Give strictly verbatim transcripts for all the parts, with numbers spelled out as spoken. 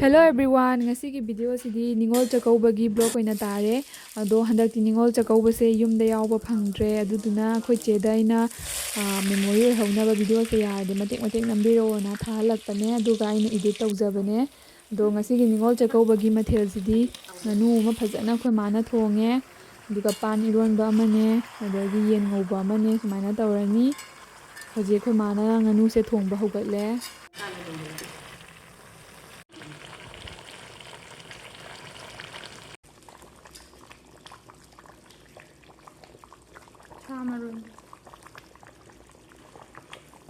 Hello everyone, ꯉꯁꯤꯒꯤ video ꯑꯁꯤꯗꯤ ꯅꯤꯉꯣꯜ ꯆꯥꯛꯀꯧꯕꯒꯤ vlog ꯑꯣꯏꯅ ꯇꯥꯔꯦ꯫ ꯑꯗꯣ ꯍꯟꯗꯛꯇꯤ ꯅꯤꯉꯣꯜ ꯆꯥꯛꯀꯧꯕꯁꯦ ꯌꯨꯝꯗ ꯌꯥꯎꯕ ꯐꯪꯗ꯭ꯔꯦ, ꯑꯗꯨꯗꯨꯅ ꯑꯩꯈꯣꯏ ꯆꯦꯗ ꯑꯩꯅ, ꯑ, memory ꯑꯣꯏꯍꯧꯅꯕ video ꯁꯦ ꯌꯥꯔꯗꯤ ꯃꯇꯦꯛ ꯃꯇꯦꯛ ꯅꯝꯕꯤꯔꯛꯑꯣꯅ ꯊꯥꯍꯜꯂꯛꯄꯅꯦ, ꯑꯗꯨꯒ ꯑꯩꯅ edit ꯇꯧꯖꯕꯅꯦ꯫ ꯑꯗꯣ ꯉꯁꯤꯒꯤ ꯅꯤꯉꯣꯜ ꯆꯥꯛꯀꯧꯕꯒꯤ ꯃꯊꯦꯜꯁꯤꯗꯤ ꯉꯥꯅꯨ ꯑꯃ ꯐꯖꯅ ꯑꯩꯈꯣꯏ ꯃꯥꯅ ꯊꯣꯡꯉꯦ, ꯑꯗꯨꯒ ꯄꯥꯟ ꯏꯔꯣꯟꯕ ꯑꯃꯅꯦ, ꯑꯗꯒꯤ ꯌꯦꯟ ꯉꯧꯕ ꯑꯃꯅꯦ, ꯁꯨꯃꯥꯏꯅ ꯇꯧꯔꯅꯤ꯫ ꯍꯧꯖꯤꯛ ꯑꯩꯈꯣꯏ ꯃꯥꯅ ꯉꯥꯅꯨꯁꯦ ꯊꯣꯡꯕ ꯍꯧꯒꯠꯂꯦ꯫ ꯁꯥ ꯃꯔꯣꯏ꯫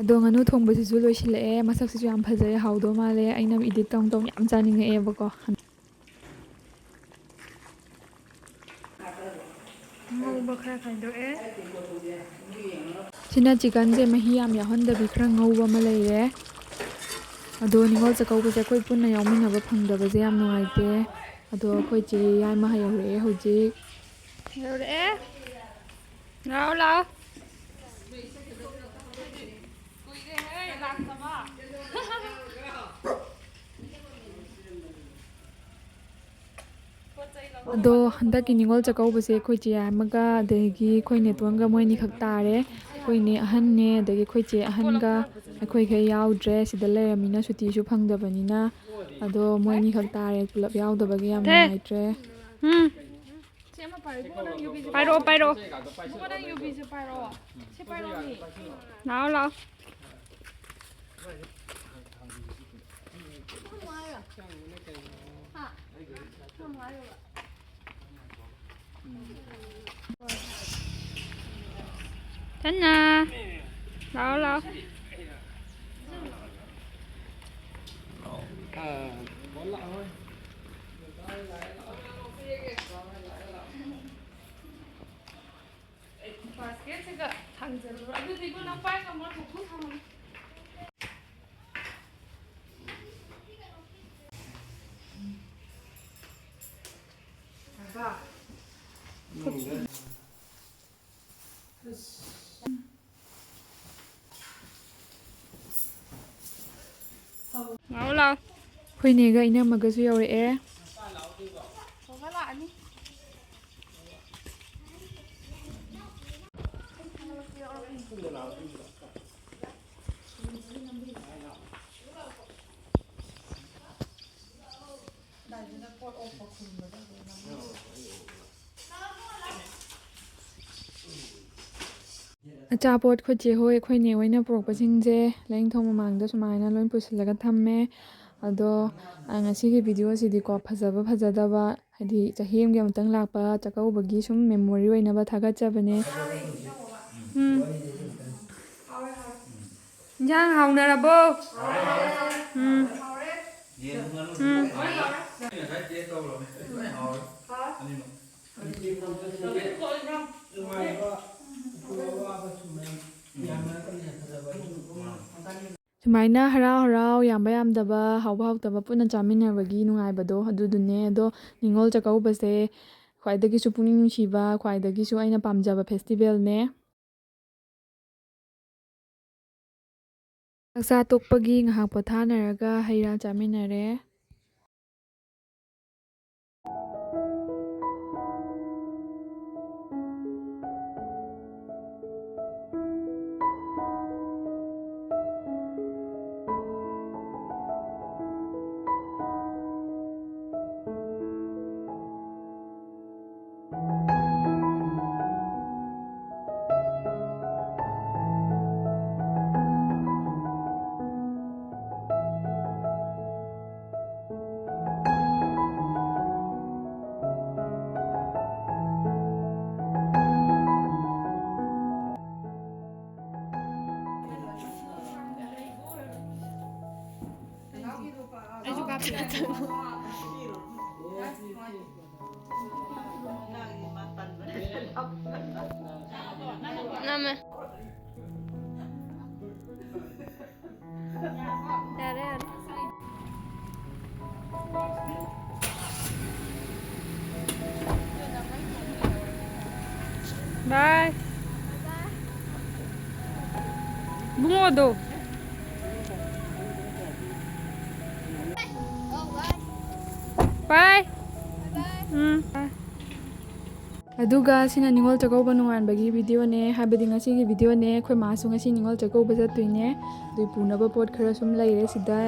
ꯑꯗꯣ ꯉꯥꯅꯨ ꯊꯣꯡꯕꯁꯤꯁꯨ ꯂꯣꯏꯁꯤꯜꯂꯛꯑꯦ꯫ ꯃꯁꯛꯁꯤꯁꯨ ꯌꯥꯝ ꯐꯖꯩ, ꯍꯥꯎꯗꯧ ꯃꯥꯜꯂꯦ꯫ ꯑꯩꯅ edit ꯇꯧ ꯇꯧꯅ ꯌꯥꯝ ꯆꯥꯅꯤꯡꯉꯛꯑꯦꯕꯀꯣ꯫ ꯉꯧꯕ ꯈꯔ ꯈꯥꯏꯗꯣꯛꯑꯦ꯫ ꯁꯤꯅ chicken ꯁꯦ ꯃꯍꯤ ꯌꯥꯝ ꯌꯥꯎꯍꯟꯗꯕꯤ ꯈꯔ ꯉꯧꯕ ꯑꯃ ꯂꯩꯔꯦ꯫ ꯑꯗꯣ ꯅꯤꯉꯣꯜ ꯆꯥꯛꯀꯧꯕꯁꯦ ꯑꯩꯈꯣꯏ ꯄꯨꯟꯅ ꯌꯥꯎꯃꯤꯟꯅꯕ ꯐꯪꯗꯕꯁꯦ ꯌꯥꯝ ꯅꯨꯡꯉꯥꯏꯇꯦ꯫ ꯑꯗꯣ ꯑꯩꯈꯣꯏ ꯆꯦ ꯌꯥꯏꯃ ꯌꯧꯔꯛꯑꯦ ꯍꯧꯖꯤꯛ꯫ ꯌꯧꯔꯛꯑꯦ꯫ ꯂꯥꯛꯑꯣ, ꯂꯥꯛꯑꯣ꯫ ꯑꯗꯣ ꯍꯟꯗꯛꯀꯤ ꯅꯤꯉꯣꯜ ꯆꯥꯛꯀꯧꯕꯁꯦ ꯑꯩꯈꯣꯏ ꯆꯦ ꯑꯃꯒ ꯑꯗꯒꯤ ꯑꯩꯈꯣꯏ ꯅꯦꯇꯣꯟꯒ ꯃꯣꯏ ꯑꯅꯤꯈꯛ ꯇꯥꯔꯦ꯫ ꯑꯩꯈꯣꯏ ꯏꯅꯦ ꯑꯍꯟꯅꯦ, ꯑꯗꯒꯤ ꯑꯩꯈꯣꯏ ꯆꯦ ꯑꯍꯟꯒ ꯑꯩꯈꯣꯏꯈꯩ ꯌꯥꯎꯗ꯭ꯔꯦ꯫ ꯁꯤꯗ ꯂꯩꯔꯃꯤꯅ ꯁꯨꯇꯤꯁꯨ ꯐꯪꯗꯕꯅꯤꯅ꯫ ꯑꯗꯣ ꯃꯣꯏ ꯑꯅꯤꯈꯛ ꯇꯥꯔꯦ, ꯄꯨꯂꯞ ꯌꯥꯎꯗꯕꯒꯤ ꯌꯥꯝ ꯊꯦ꯫ ꯅꯨꯡꯉꯥꯏꯇ꯭ꯔꯦ꯫ ꯎꯝ꯫ ꯁꯤ ꯑꯃ ꯄꯥꯏꯔꯣ, ꯏꯕꯨꯡꯉꯣ, ꯅꯪ ꯌꯨꯕꯤꯁꯦ ꯄꯥꯏꯔꯣ, ꯄꯥꯏꯔꯣ꯫ ꯏꯕꯨꯡꯉꯣ, ꯅꯪ ꯌꯨꯕꯤꯁꯦ ꯄꯥꯏꯔꯣ꯫ ꯁꯤ ꯄꯥꯏꯔꯣ, ꯃꯤ꯫ ꯂꯥꯛꯑꯣ, ꯂꯥꯛꯑꯣ꯫ ꯍꯥ? ꯆꯟꯅ꯫ ꯂꯥꯛꯑꯣ, ꯂꯥꯛꯑꯣ꯫ Basket ꯁꯤꯒ ꯊꯥꯡꯖꯜꯂꯨꯔꯣ꯫ ꯑꯗꯨꯗꯤ ꯏꯕꯨꯡꯉꯣ ꯅꯪ ꯄꯥꯏ ꯉꯝꯃꯣꯏ, ꯀꯣꯛ ꯊꯝꯃꯣ꯫ ꯂꯥꯛꯑꯣ, ꯂꯥꯛꯑꯣ꯫ ꯑꯩꯈꯣꯏ ꯅꯦꯒ ꯏꯅꯝꯃꯒꯁꯨ ꯌꯧꯔꯛꯑꯦ꯫ ꯑꯆꯥꯄꯣꯠ ꯑꯩꯈꯣꯏ ꯆꯦ ꯍꯣꯏ, ꯑꯩꯈꯣꯏ ꯅꯦ ꯍꯣꯏꯅ ꯄꯨꯔꯛꯄꯁꯤꯡꯁꯦ ꯂꯥꯏꯅꯤꯡꯊꯧ ꯃꯃꯥꯡꯗ ꯁꯨꯃꯥꯏꯅ ꯂꯣꯏ ꯄꯨꯁꯤꯜꯂꯒ ꯊꯝꯃꯦ꯫ ꯑꯗꯣ, ꯑ, ꯉꯁꯤꯒꯤ ꯚꯤꯗꯤꯑꯣꯁꯤꯗꯤꯀꯣ, ꯐꯖꯕ ꯐꯖꯗꯕ, ꯍꯥꯏꯗꯤ ꯆꯍꯤ ꯑꯃꯒꯤ ꯑꯃꯨꯛꯇꯪ ꯂꯥꯛꯄ ꯆꯥꯛꯀꯧꯕꯒꯤ ꯁꯨꯝ ꯃꯦꯃꯣꯔꯤ ꯑꯣꯏꯅꯕ ꯊꯥꯒꯠꯆꯕꯅꯦ꯫ ꯎꯝ꯫ ꯏꯟꯖꯥꯡ ꯍꯥꯎꯅꯔꯕꯣ? ꯎꯝ꯫ ꯎꯝ꯫ ꯁꯨꯃꯥꯏꯅ ꯍꯔꯥꯎ ꯍꯔꯥꯎ, ꯌꯥꯝꯕ ꯌꯥꯝꯗꯕ, ꯍꯥꯎꯕ ꯍꯥꯎꯇꯕ ꯄꯨꯟꯅ ꯆꯥꯃꯤꯟꯅꯕꯒꯤ ꯅꯨꯡꯉꯥꯏꯕꯗꯣ ꯑꯗꯨꯗꯨꯅꯦ꯫ ꯑꯗꯣ ꯅꯤꯉꯣꯜ ꯆꯥꯛꯀꯧꯕꯁꯦ ꯈ꯭ꯋꯥꯏꯗꯒꯤꯁꯨ ꯄꯨꯛꯅꯤꯡ ꯅꯨꯡꯁꯤꯕ, ꯈ꯭ꯋꯥꯏꯗꯒꯤꯁꯨ ꯑꯩꯅ ꯄꯥꯝꯖꯕ ꯐꯦꯁꯇꯤꯚꯦꯜꯅꯦ꯫ ꯆꯥꯛꯆꯥ ꯇꯣꯛꯄꯒꯤ ꯉꯥꯏꯍꯥꯛ ꯄꯣꯊꯥꯅꯔꯒ ꯍꯩ ꯔꯥ ꯆꯥꯃꯤꯟꯅꯔꯦ꯫ ꯑꯩꯁꯨ ꯀꯥꯞꯄꯤꯔꯛꯀꯦ꯫ ꯅꯝꯃꯦ꯫ ꯌꯥꯔꯦ, ꯌꯥꯔꯦ꯫ ꯕꯥꯏ꯫ ꯏꯕꯨꯡꯉꯣꯗꯣ꯫ Bye. ꯎꯝ꯫ ꯑꯗꯨꯒ ꯁꯤꯅ ꯅꯤꯉꯣꯜ ꯆꯥꯛꯀꯧꯕ ꯅꯣꯡꯉꯥꯟꯕꯒꯤ videoꯅꯦ, ꯍꯥꯏꯕꯗꯤ ꯉꯁꯤꯒꯤ videoꯅꯦ꯫ ꯑꯩꯈꯣꯏ ꯃꯥꯁꯨ ꯉꯁꯤ ꯅꯤꯉꯣꯜ ꯆꯥꯛꯀꯧꯕ ꯆꯠꯇꯣꯏꯅꯦ꯫ ꯑꯗꯨꯏ ꯄꯨꯅꯕ ꯄꯣꯠ ꯈꯔ ꯁꯨꯝ ꯂꯩꯔꯦ ꯁꯤꯗ꯫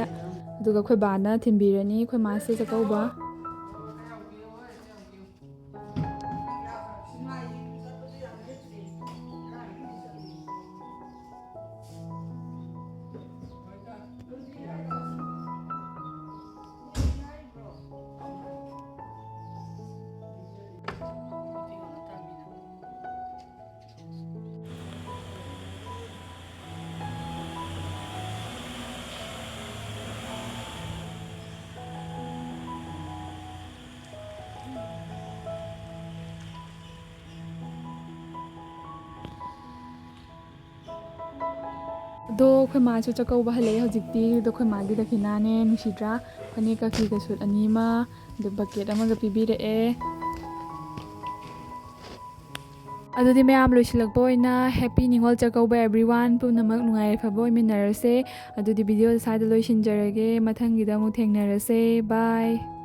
ꯑꯗꯨꯒ ꯑꯩꯈꯣꯏ ꯕꯥꯅ ꯊꯤꯟꯕꯤꯔꯅꯤ ꯑꯩꯈꯣꯏ ꯃꯥꯁꯦ ꯆꯥꯛꯀꯧꯕ꯫ ꯑꯗꯣ ꯑꯩꯈꯣꯏ ꯃꯥꯁꯨ ꯆꯥꯛꯀꯧꯕ ꯍꯜꯂꯛꯑꯦ ꯍꯧꯖꯤꯛꯇꯤ꯫ ꯑꯗꯣ ꯑꯩꯈꯣꯏ ꯃꯥꯒꯤ ꯗꯈꯤꯅꯥꯅꯦ, ꯅꯨꯡꯁꯤꯗ꯭ꯔꯥ? ꯐꯅꯦꯛꯀ ꯐꯤꯒ ꯁꯨꯠ ꯑꯅꯤ ꯑꯃ, ꯑꯗꯨ ꯕꯛꯀꯦꯠ ꯑꯃꯒ ꯄꯤꯕꯤꯔꯛꯑꯦ꯫ ꯑꯗꯨꯗꯤ ꯃꯌꯥꯝ, ꯂꯣꯏꯁꯤꯜꯂꯛꯄ ꯑꯣꯏꯅ, Happy ꯅꯤꯉꯣꯜ ꯆꯥꯛꯀꯧꯕ everyone, ꯄꯨꯝꯅꯃꯛ ꯅꯨꯡꯉꯥꯏ ꯌꯥꯏꯐꯕ ꯑꯣꯏꯃꯤꯟꯅꯔꯁꯦ꯫ ꯑꯗꯨꯗꯤ videoꯁꯦ ꯁ꯭ꯋꯥꯏꯗ ꯂꯣꯏꯁꯤꯟꯖꯔꯒꯦ, ꯃꯊꯪꯒꯤꯗ ꯑꯃꯨꯛ ꯊꯦꯡꯅꯔꯁꯦ꯫ Bye꯫